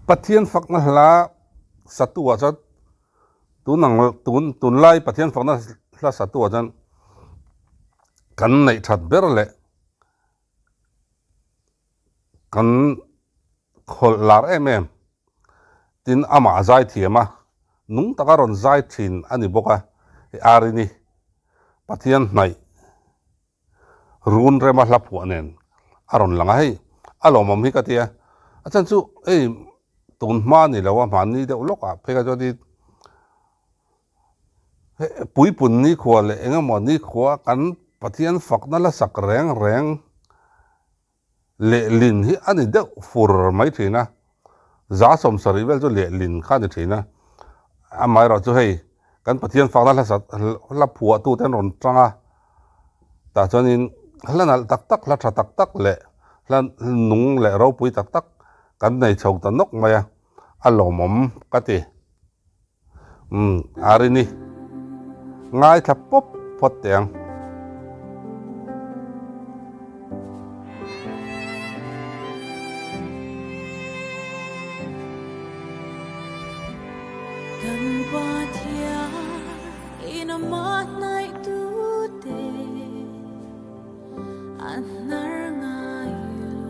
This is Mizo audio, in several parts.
Pathian fakna hla satu ah chuan tun ang tun tunlai Pathian fakna hla satu ah chuan kan neih that ber leh kan khawlh lar em em tin amah a zai thiam a, nung taka rawn zai thin a ni bawk a, hei Arini Pathian hnaih run rema hla phuah nen a rawn lang a, hei a lawmawm hi ka ti a, a chhan chu hei tun hma ni lo a hmanni deuh lawk ah phei kha chuan in puipun nikhua leh eng emaw nikhua kan Pathian fakna la sak reng reng Lehlin hi a ni deuh fur mai thin a, 70% vel chu lehlin kha a ni thin a. Amaherawh chu hei kan Pathian fakna hla sat hla phuahtu te an rawn tang a, tah chuanin hla nalh tak tak, hla tha tak tak leh hla nung leh ropui tak tak kan nei chho ta nawk mai a, a lawmawm ka ti. Umm Arini ngaithla pawp phawt teh ang. Kan Pathian in a mah hnaih tute a hnar ngai lo.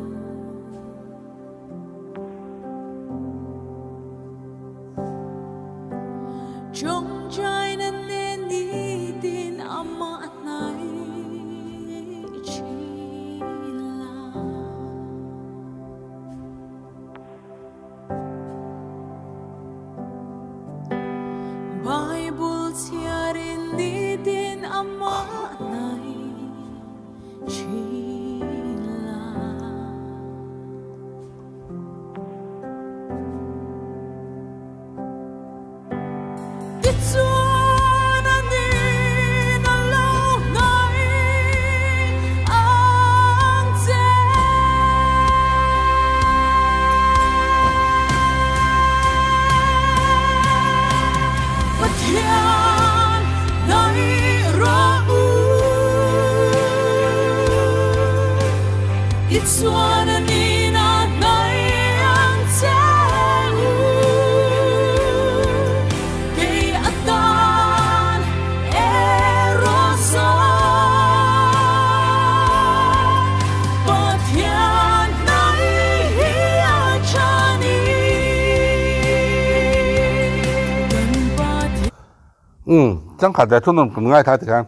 Umm changkhat leh thunun kan ngaithla tikhan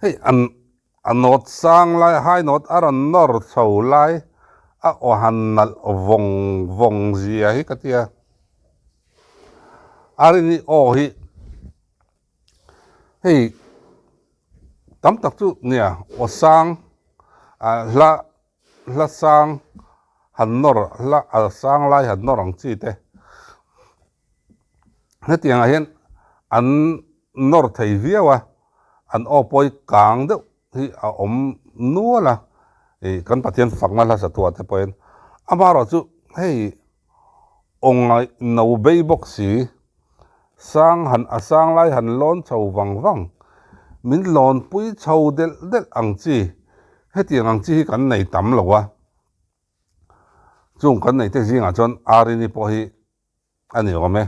Hei an a nawt sang lai high note a rawn nawr chho lai a aw han nalh vawng vawng zia hi ka tia. A rin hi aw hi hei tam tak chu nia aw sang ah hla hla sang han nawr hla a sang lai han nawr ang chi te. Hetiangah hian an nawr thei viau a, an aw pawi kang deuh hi a awm nual a, ih kan Pathian fakna hla satuah te pawhin amaherawh chu hei aw ngaih no bei bawk si, sang han a sang lai han lawn chho vang vang, min lawnpui chho delh delh ang chi, hetiang ang chi hi kan nei tam lo a, chung kan neite zingah chuan Arini pawh hi a ni awm e.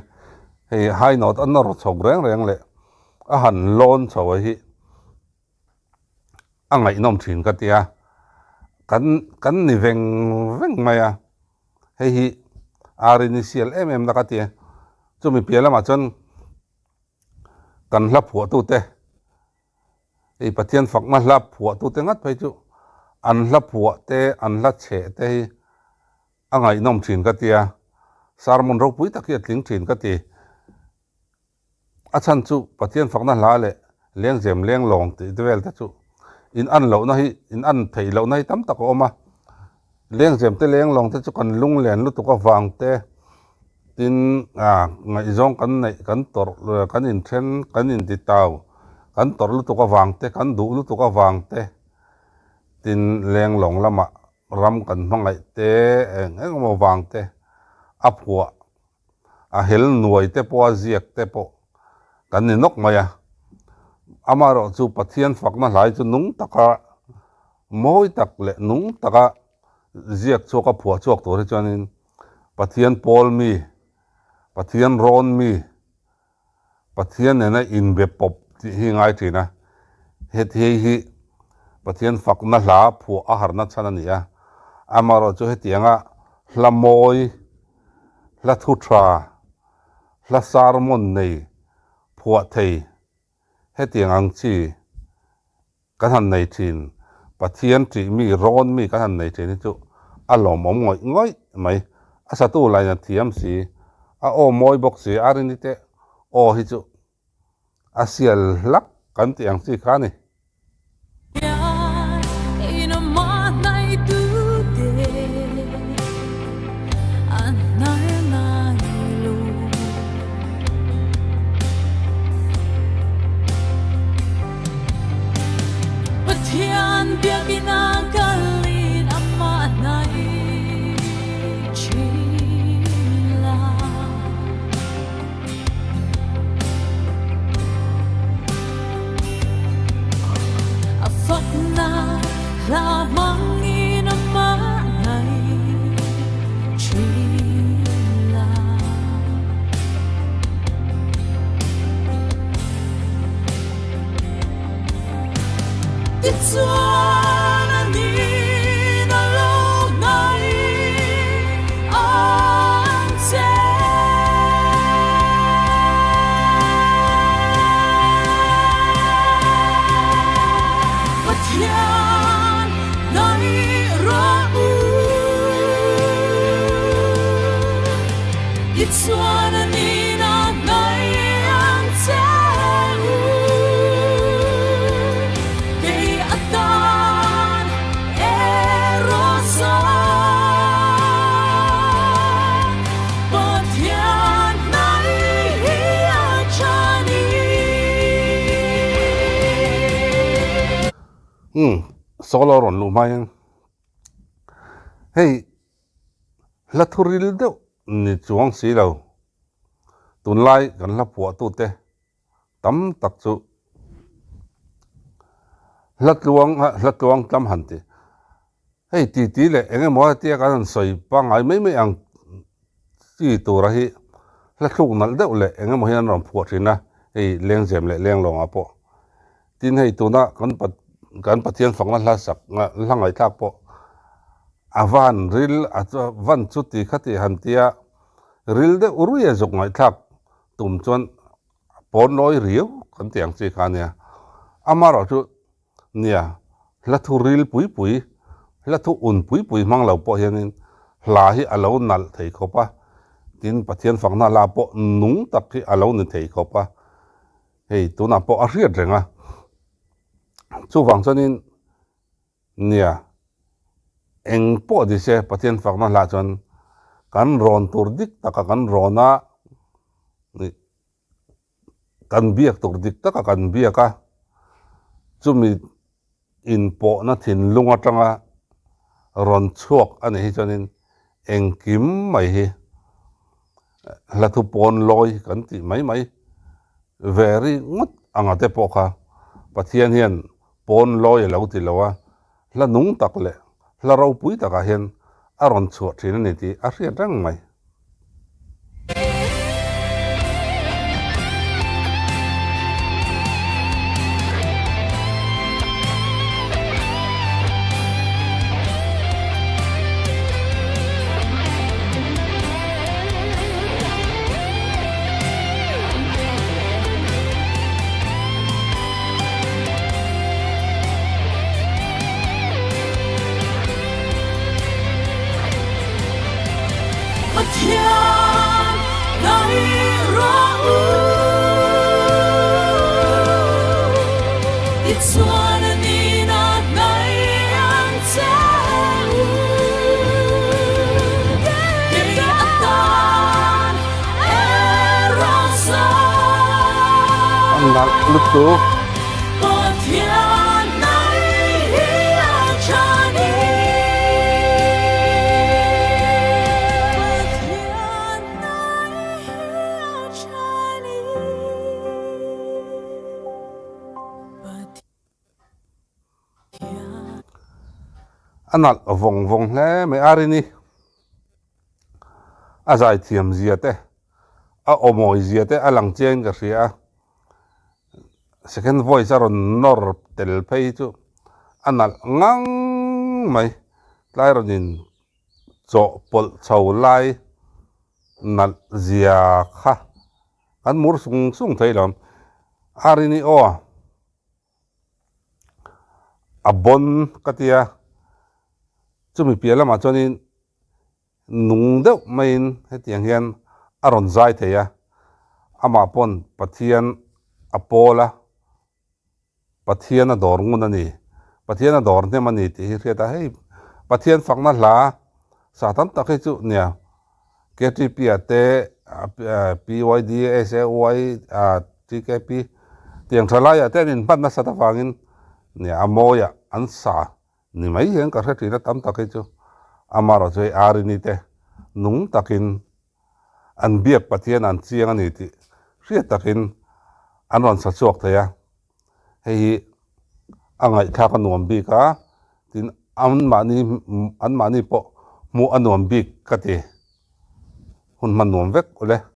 Hei high note a nawr chho reng reng leh a han lawn chho a hi a ngaihnawm thin ka ti a, kan kan ni veng veng mai a, hei hi ar initial em em na ka ti a, chumi piah lamah chuan kan hla phuahtute hei Pathian fakna hla phuahtute ngat phei chu an hla phuah te an hla chheh te hi A ngaihnawm thin ka tia, sermon ropui tak hi a tling thin ka ti. A chhan chu Pathian fakna hla leh lengzem leng lawng tih te vel te chu in an lohna hi in an theih lohna hi tam tak a awm a. Lengzem te leng lawng te chu kan lunglen lutuk avang te tin ah ngaihzawng kan neih kan tawrh kan inthen kan intitau kan tawrh lutuk avang te kan duh lutuk avang te tin leng lawng lamah Ram kan hmangaih te eng eng emaw vang te a phuah a hel nuai te pawh a ziak te pawh kan ni nawk mai a. Amaherawh chu Pathian fakna hlai chu nung taka mawi tak leh nung taka ziak chhuak a phuah chhuak tur hi chuanin. Pathian pawl mi, Pathian rawn mi, Pathian nena inbe pawp tih hi ngai thin a. Heti hei hi Pathian fakna hla phuah a harna chhan a ni a. Amaherawhchu hetianga hla mawi, hla thu tha, hla sermon nei phuah thei hetiang ang chi kan han nei thin, Pathian tih mi, rawn mi kan han nei thin hi chu a lawmawm ngawih ngawih mai. A satu lain a thiam si, a aw mawi bawk si, a rini te aw hi chu a sial hlak kan tih ang chi kha a ni. Umm solo rawn luh hma hian hei hla thu ril deuh ni chuang si lo tunlai kan hla phuah tute tam tak chu hla tluang hla tluang tlam han ti hei ti ti leh eng emaw hetia kan han sawi pangngai mai mai ang chi tura hi hla thluk nalh deuh leh eng emaw hian an rawn phuah thin a hei lengzem leh lenglawngah pawh tin hei tuna kan kan Pathian fakna hla sak hla ngaihthlak pawh a van ril a van chuti khati han tia ril deuh ruia zuk ngaihthlak tum chuan pawn lawi riau kan tih ang chi kha ania. Amaherawh chu nia hla thu ril pui pui, hla thu un pui pui hmang lo pawh hianin hla hi a lo nalh thei khawp a, tin Pathian fakna hla pawh nung tak hi a lo ni thei khawp a, hei tunah pawh a hriat reng a. Chuvang chuanin Nia, eng pawh ni se Pathian fakna hlah chuan kan rawn tur dik taka kan rawn a, kan biak tur dik taka kan biak a, chumi inpawhna thinlung atanga rawn chhuak a nih hi chuanin engkim mai hi hla thu pawn lawi kan tih mai mai ve ringawt anga te pawh kha Pathian hian Pawn lawi a lo ti lo a, hla nung tak leh hla ropui takah hian a rawn chhuah thin a ni tih a hriat reng mai. Nalh lutuk. A nalh vawng vawng hle mai a rini. A zaithiam zia te, a aw mawi zia te a lang chiangin ka hria a. Second voice a rawn nawr tel phei hi chu a nalh ngang mai. Tlai rawn in chawhpawlh chho lai nalh zia kha kan mur sung sung thei lo. Arini aw a bawn ka tia, chumi piah lamah chuanin nung deuh maiin hetiang hian a rawn zai thei a, amah pawn Pathian a pawl a, Pathian a dawr ngun a ni, Pathian a dawr hnem a ni tih hi hriat a, hei Pathian fakna hla sa tam tak hi chu nia KTP ah te PYD, SAY, TKP tiang tha laiah te an inhman nasat avangin nia a mawiah an sa Ni mai hian ka hre thin a tam tak hi chu amarawh chu hei Arini te nung takin an biak Pathian an chiang a ni tih hriat takin an rawn sa chhuak thei a, hei hi a ngaihthlak a nuam bik a, tin anmahni anmahni pawh hmuh a nuam bik ka ti, hun hman nuam vek ule.